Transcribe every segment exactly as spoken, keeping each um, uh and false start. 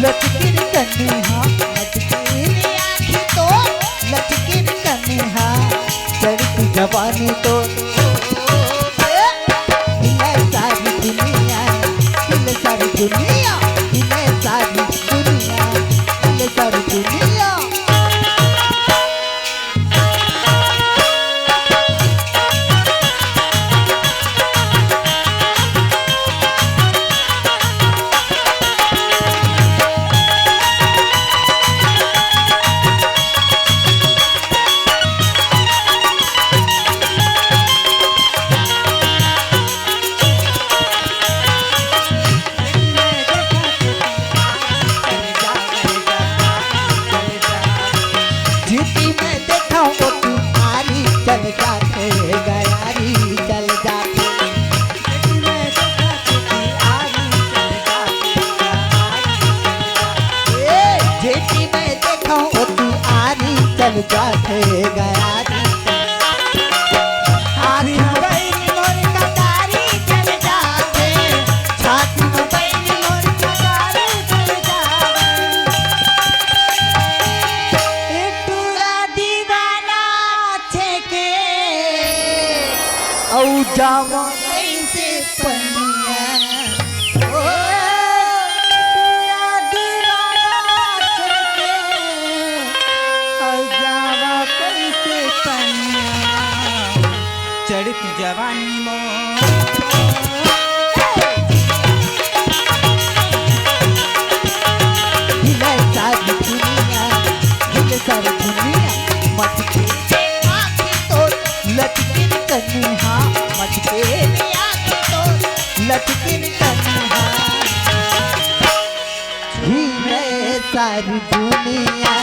लचकिन कनिहा, लचकिन आँखी तो, लचकिन कनिहा, चढ़ती जवानी तो। हिले सारी दुनिया, हिले सारी दुनिया, हिले सारी दुनिया, हिले सारी दुनिया। झूठी मैं देखा वो तू आरी चल जाते, गयारी चल जाते। ए, जेठी मैं देखा वो तू आरी चल जाते, गयारी। आरी बैरी मोर कटारी चल जाते, छाती में बैरी मोर कटारी चल जाते। एक टूरा दीवाना छेके अउ जामा कैसे पनिया। ओ, टूरा दीवाना छेके अउ जामा कैसे पनिया। चढ़ती जवानी मोर। हिले सारी दुनिया, हिले सारी दुनिया, मटके आँखी तोर, लटकिन कनिहा, मटके आँखी तोर, लटकिन कनिहा। हिले सारी दुनिया।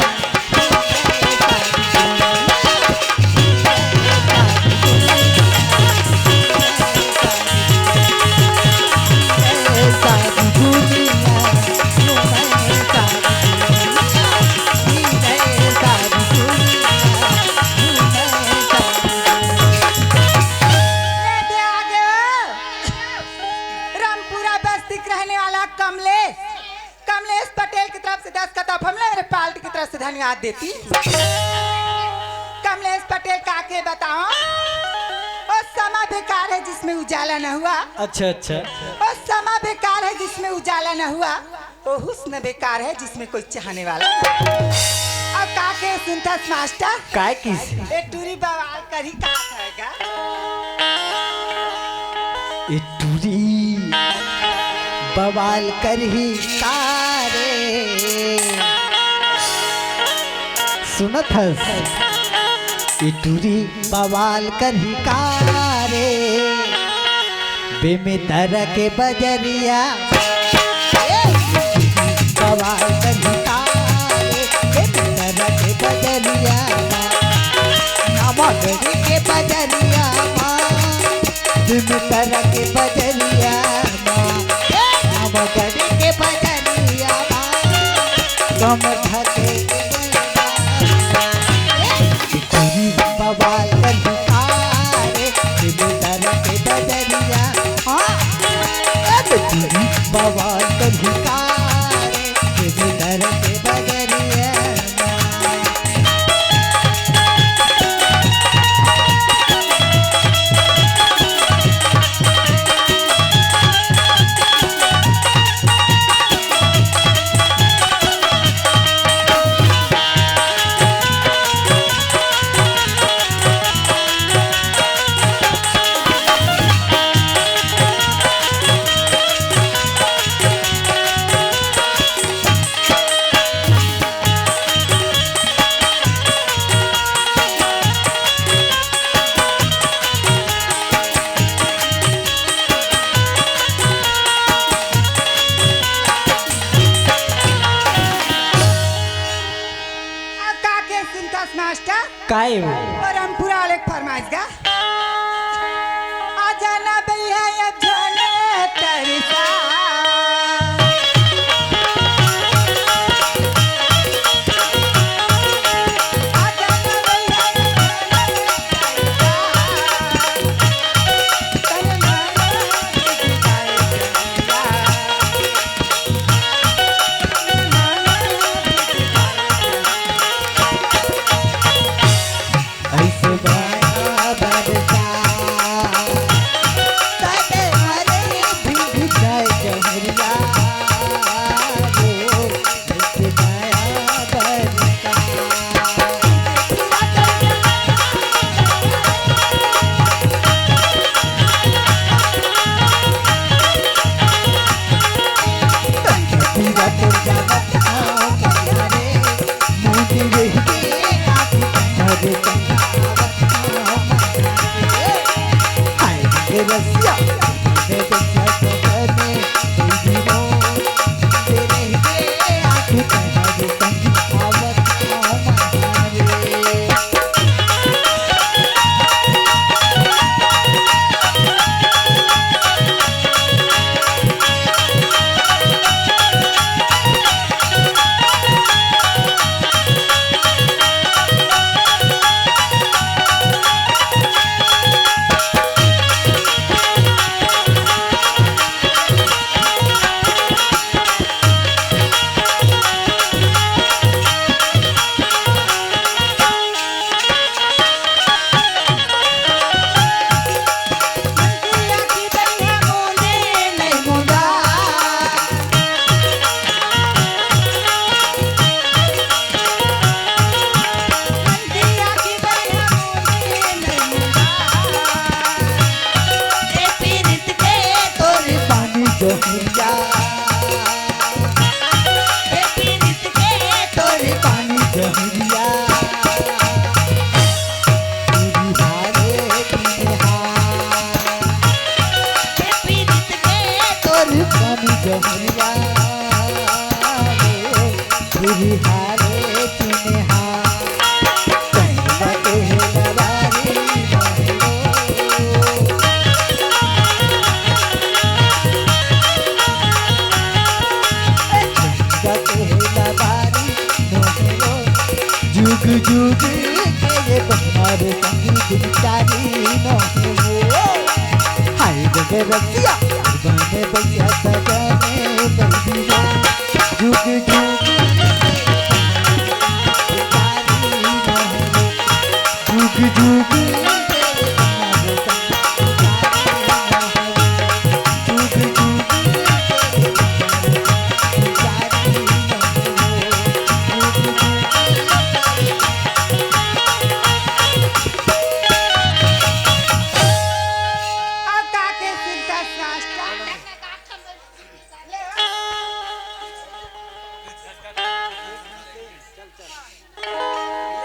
रामपुरा बस्ती के रहने वाला कमलेश, कमलेश पटेल की तरफ से दस कतफ हम लोग पार्टी की तरफ से धन्यवाद देती। कमलेश पटेल का के बताओ, वो समा बेकार है जिसमें उजाला न हुआ। अच्छा, अच्छा। वो समा बेकार है जिसमें उजाला न हुआ, वो हुस्न बेकार है जिसमें कोई चाहने वाला न हुआ। अब का के सुनथस मास्टर? काय किस? ए टूरी बवाल करी का करेगा? ए टूरी बवाल करही का रे? सुनत हस? ए टूरी बवाल करही का रे? बेमेतरा के बजरिया, बवाल करही का रे? बेमेतरा के बजरिया, नवागढ़ के बजरिया मा, बेमेतरा के बजरिया मा, ए, नवागढ़ के बजरिया मा, कमर ढके के बजरिया मा, ए, टूरी बवाल करही का रे, बेमेतरा के बजरिया, हाँ, ए, टूरी बवाल करही का रे, बेमेतरा के बजरिया मा। अब का के सुनथस मास्टर? काय वो? वो रामपुरा वाले के फरमाइश गा। आजा ना भैया, अब जाने तरसा। पानी जहरिया, ए पीरित के तोर पानी जहरिया, तू बिहारे बिहार। ए पीरित के तोर पानी जहरिया, तू बिहारे बिहार। जुग जुग के ये बनवार संगी गुलकारी नो हो। हाय रे रसिया, बने बसिया सजने बैठी हो। जुग जुग जुग जुग।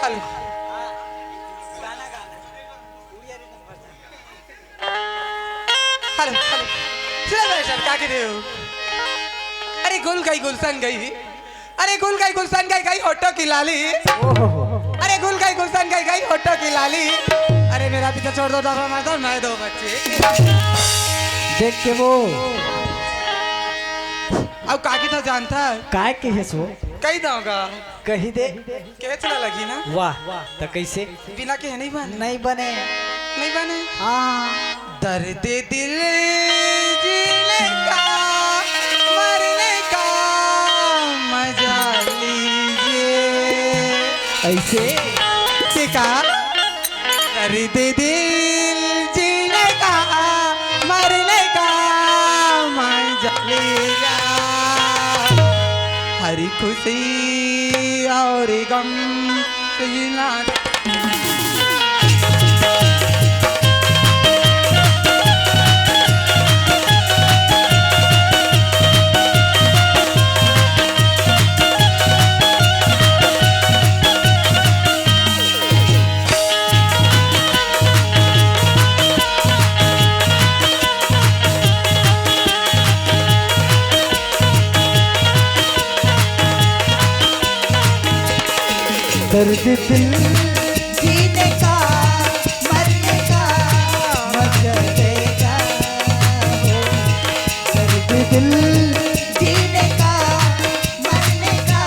हेलो। Hello, hello. सुनो भाई साहब, का कह रहे हो? अरे गुल गई गुलशन गई, अरे गुल गई गुलशन गई, गई होठों की लाली। अरे गुल गई गुलशन गई, गई होठों की लाली। अरे मेरा पीछे छोड़ दो, डबा मार दो, मैं दो बच्चे। देख के वो। अब काकी तो जानता है। काय के है सो? कही दूंगा। कही दे। केच ला लगही ना। वाह, त कैसे? बिना केहे नहीं बने। नहीं बने। नहीं बने। हाँ। दर्द दिल जीने का, मरने का मजा लीजिए। ऐसे? ठीक है। दर्द दिल जीने का, मरने का मजा लिया। हर खुशी और गम से जीना। दर्द दिल जीने का, मरने का, मजा देगा हो। दर्द दिल जीने का, मरने का,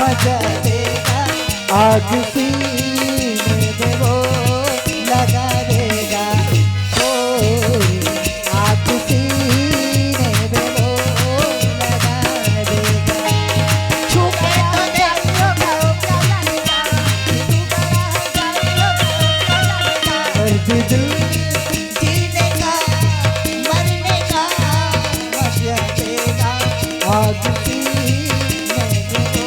मजा देगा। आग सीने में वो लगा देगा। ओ, आग सीने में वो लगा देगा। छू के तो देखो, दर्द दिल जीने का, मरने का, मजा देगा। आग सीने में वो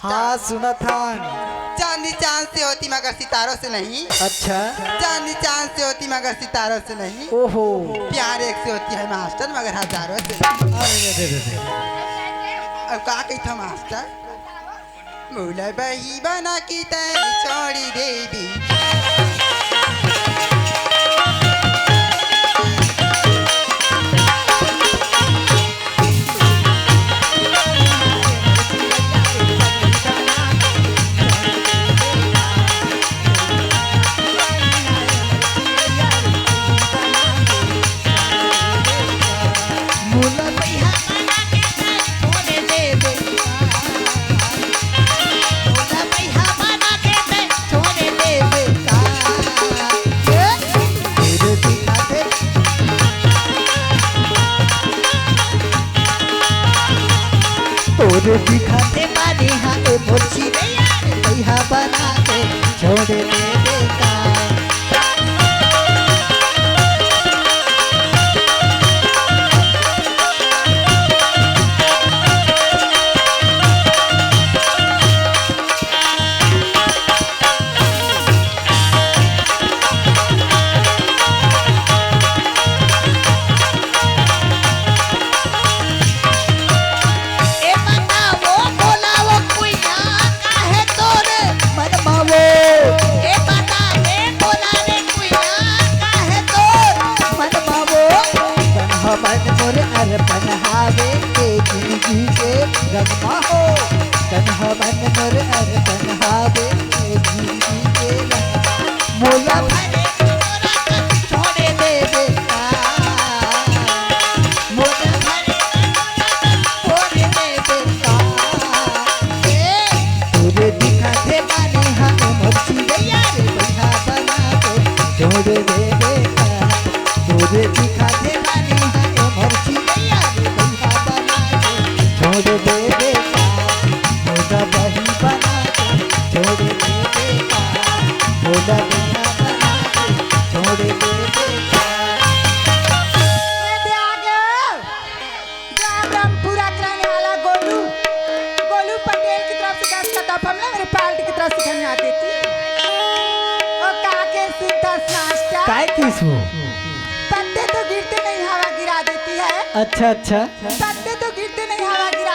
हाँ, सुनत हन। चांदी चांद से होती मगर सितारों से नहीं। अच्छा। चांदी चांद से होती मगर सितारों से नहीं। ओहो। प्यार एक से होती है मास्टर मगर हजारों से नहीं। अरे रे रे रे। अब का कही था मास्टर? मोला बही बना के तैं छोड़ी देबे। मोला बइहा बना के तैं छोड़ देबे का? मोला बइहा बना के तैं छोड़ देबे का? ए? तोरे दिखा दे, तोरे दिखा दे बानी हा ए मोर चिरैया रे, बइहा बना के छोड़ देबे का? ए बताओ, बोलाओ कुइया, काहे तोरे मन मावो? ए बता दे, बोला रे कुइया, काहे तोर मन मावो? तन हवन मोर अर्पण हावे, ए जिंदगी के रंग माहो। तन हवन मोर अर्पण हावे, ए जिंदगी के रंग। मोला भरे तोरा तन छोड़ देबे का? मोला भरे तोरा तन छोड़ देबे का? ए, तोरे दिखा दे बानी हा ए मोर चिरैया रे, बइहा बना के छोड़ देबे का? तोरे दिखा दे बानी हा ए मोर चिरैया रे, बइहा बना के छोड़ देबे का? मोला बही बना के छोड़ देबे का? मोला बइहा बना के छोड़ देबे का? ए, दे आ गए। ग्राम रामपुरा के रहने वाला गोलू, गोलू पटेल की तरफ से दस का तोहफा मिला, मेरे पार्टी की तरफ से धन्यवाद देती। और कहा के सुनता नाश्ता। काय किस वो? पत्ते तो गिरते नहीं, हवा गिरा देती है। अच्छा, अच्छा। पत्ते तो गिरते नहीं, हवा गिरा